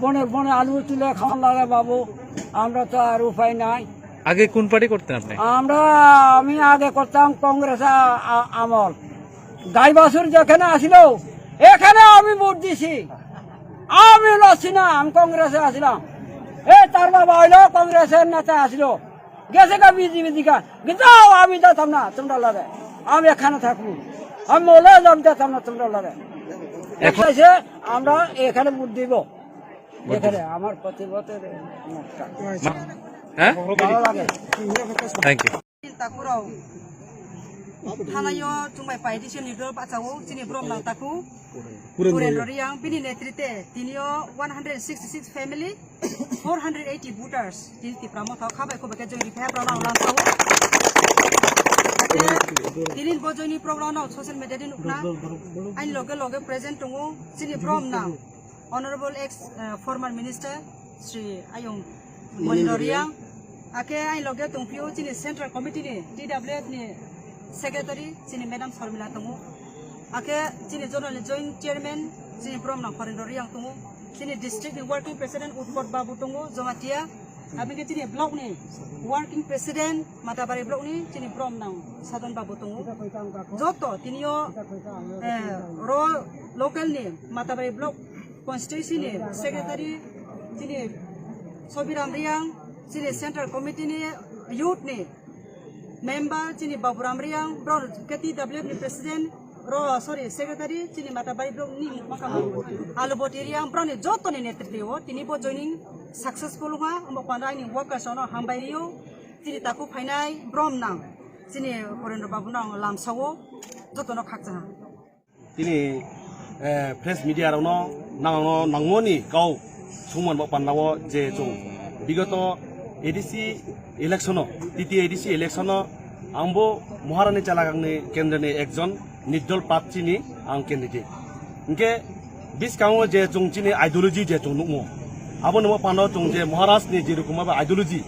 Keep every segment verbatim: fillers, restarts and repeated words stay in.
বনে বনে আলু তুলে খাওয়ান লাগে বাবু, আমরা তো আর উপায় নাই। আগে কোন পার্টি করতেন আপনি? আমরা, আমি আগে করতাম কংগ্রেস আ-, আ-, আমল। গাই বাছুর যেখানে আসিল, এখানে আমি ভোট দিছি। আমি লড়ছি না, আমি কংগ্রেসে আসলাম। এ তার বাবা হইলো কংগ্রেসের নেতা আসিল, গেছে গা বিজেপি দিকা। যাও, আমি যেতাম না তোমরা লড়ে, আমি এখানে থাকবো। আমি মরে যাম, যেতাম না তোমরা লড়ে। এখন এসে আমরা এখানে ভোট দিব। এখানে আমার প্রতি ভোটে মা-, হ্যাঁ? ভালো লাগে। Thank you. Takurok. Thanayo chwngbai paidi se nidor bachao chini brom nang taku. Purendra Riang bini netrite tinio one hundred sixty six family, four hundred eighty voters. Tini Tipra Motha khabai khubai khe join rikha program lang sao. Tini bo joining program no social media din ukna. Ain loge loge present tongo chini brom nang. Honorable ex, uh, former minister Sri Ayung Moni Riang, ake ai loge tongphio chini Central Committee ni T W F ni Secretary chini Madam Sharmila tongo, ake chini Zonal ni Joint Chairman chini Bromnang Pharendra Riang tongo, chini District ni Working President Utpot Babu tongo Jamatia, abini chini Block ni Working President Matabari Block ni chini Bromnang Sadon Babu tongo, joto tinio, eh, ro local ni Matabari Block constituency ni secretary chini Sobiram Riang, chini central committee ni youth ni member chini Baburam Riang, bro K T W F ni president, ro, sorry, secretary chini Matabari block ni makamo Aluboti Riang, bro ni joto ni netrite o tini bo joining successful wngkha, omo panda aini workers ono hambai rio, chini taku phainai brom nang chini Horendra Babu no ang lamsao joto no khakchangha. Tini, eh, press media rokno nangno nangmoni kau sungman bo pandao je chwng bigoto A D C election o, T T A D C election o angbo Maharani Chalagangni kendroni ekjon nirdol prarthi ni ang candidate. Hingke biskango je chwng chini ideology je chwng nukmo, abo nungmo pandao chwng je Maharaj ni je rokom abo ideology,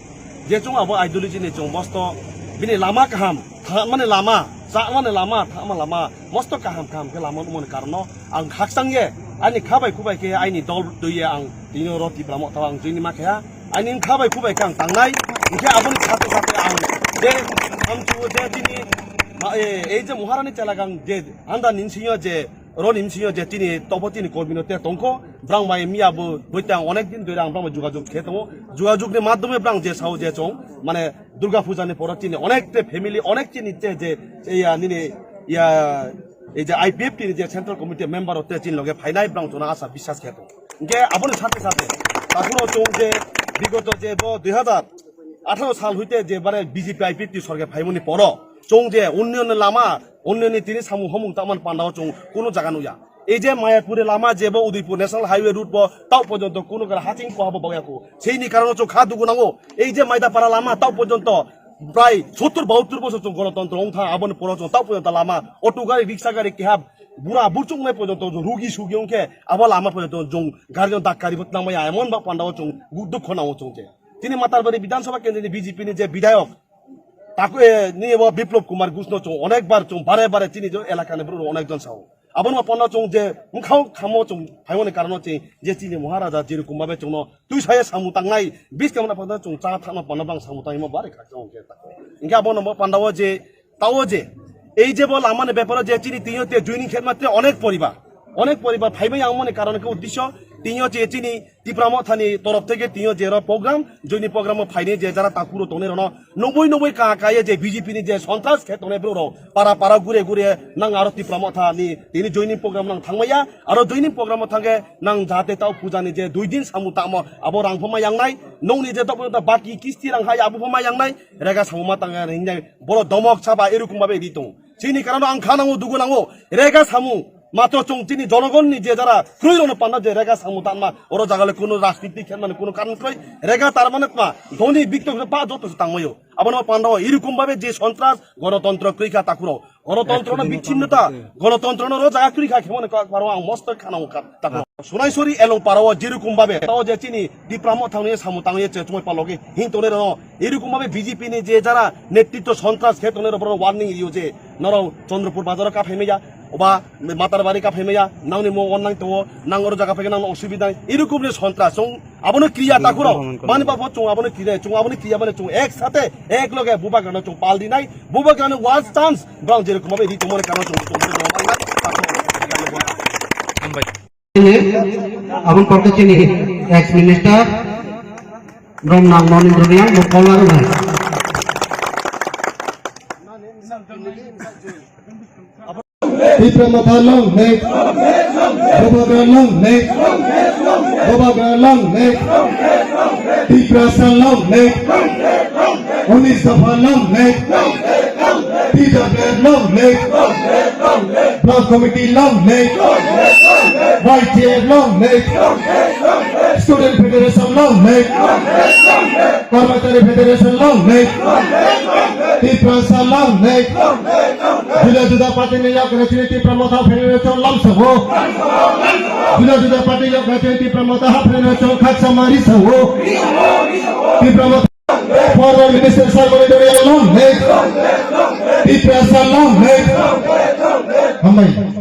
je chwng abo ideology ni chwng mosto bini lama kaham, thangmani lama, chakmani lama, thangma lama, mosto kaham kaham khe lama nukmani karono ang khakchang ye, ani kha bai khu bai khe aini dol twi ye ang tini oro Tipra Motha ang join ma khe ha. Ani kha bai khu bai khe ang tangnai, hingkhe aboni sathe sathe ang je ang chuo je chini ma, e, ei je Maharani Chalagangni je anda ni singyo je roni bisingo je chini tobo chini kormi no te tongkho, brang bai miya bo boitang onek din doi ang brang bai jogajog khe tongo, jogajog ni madhyome brang je sao je chong mane Durga Puja ni poro chini onek te family onek chini te je ya nini ya ei je I P F T ni je central committee member o te chini loge phainai brang chona asa biswas khe tongo. Hingke aboni sathe sathe takhoro chong je bigoto je bo dui hazar atharo sal hoite je bare B J P I P F T sorkar phaimani poro chong je unnoyon ni lama, unnoyon ni tini samung homung tangmani pandao chong kuno jaga nukya. Ei je Mayapur ni lama je bo Udaipur National Highway route bo tao porjonto kuno gara haching koha bo bagya ko. Seini karono chong kha dugu nango. Ei je Maidapara lama tao porjonto prai sottur bahattur bosor chong gonotontro wngtha aboni poro chong tao porjonto lama auto gari, riksha gari keha bura burchuk nai porjonto rugi sugi wngkhe abo lama porjonto chong gari no dak kari bo tangmaya emon ba pandao chong dukho nango chong je. Tini Matarbari Bidhan Sabha kendri ni B J P ni je bidhayok, taku, e, ni bo Biplop Kumar Ghosh no chwng onek bar chwng bare bare chini je elaka ni borok rok onek jon sao. Abono pono chwng je wngkhao khamo chwng phaimani karono chwng je chini Maharaja jerokom babe chwngno twi saya samung tangnai, biskang na panda chwng cha thangma panda bang samung tangma bare kha chwng khe ta. Hingke abono bo pandao je Tao je, ei je bo lama ni beparo je chini tini te joining khe ma te onek poribar, onek poribar phaibai ang mani karon khe uddesyo tini je chini Tipra Motha ni torof theke tini je ro program, joining program o phaini je jara takuro tongnai rono noboi noboi ka ka ye je B J P ni je sontras khe tongnai bro ro para para gure gure nang aro Tipra Motha ni tini joining program nang thangmaya, aro joining program o thangke nang jate tao puja ni je dui din samung tamo abo rang pho ma yangnai, nong ni je tabo baki kisti rang hai abo pho ma yangnai, rega samung ma tang hinjai. Boro domok saba erokom babe ri tongo. Chini karano ang kha nango, dugu nango. Rega samung matro chwng chini jonogon ni je jara kroi rono panda je rega samung tanma oro jaga le kuno rajniti khe mane kuno karon kroi. Rega tar mane tma dhoni bikto ba joto se tangmayo. Abono panda o erokom babe je sontras gonotontro kroi kha takuro. Gonotontro no bichinnota, gonotontro no ro jaga kroi kha khe mane kok paro ang mosto kha nango kha takuro. Sunaisori elong parao jerokom babe tao je chini Tipra Motha ni samung tangye che chumai palogi hin tole rono erokom babe B J P ni je jara netritwo sontras khe tongnai rok warning rio je norok Chandrapur bazaro kaphai maya Oba Matarbari ka phaimaya, nangni mo wan nang tongo, nang oro jaga phaikhe nangno osubidai. Irukum ni sontras, chwng abono kriya takhuro. Mani bapho chwng abono kriya, chwng abono kriya mane chwng ek sate, ek loge bubagrano chwng pal dinai, bubagrano one chance, bang jerokom abe ri tongmani karon chwng, chwng, chwng, Hambai. Aboni pore chini ex minister Romnang Monindra Reang bo call laru nai. Tipra Motha long live. Bubagra long live. Bubagra long live. Tiprasa long live. Unis Dopha long live. T W F long live. Block Committee long live. Y T F long live. Student Federation long live. Karmachari Federation long live. Tiprasa long live. Juda juda party ni yagra chini Tipra Motha Federation lamsao. Juda juda party yagra chini Tipra Motha Federation khaksa mari sao. Tipra Motha Former Minister Salmon Doria long live. Tiprasa long live. Hambai.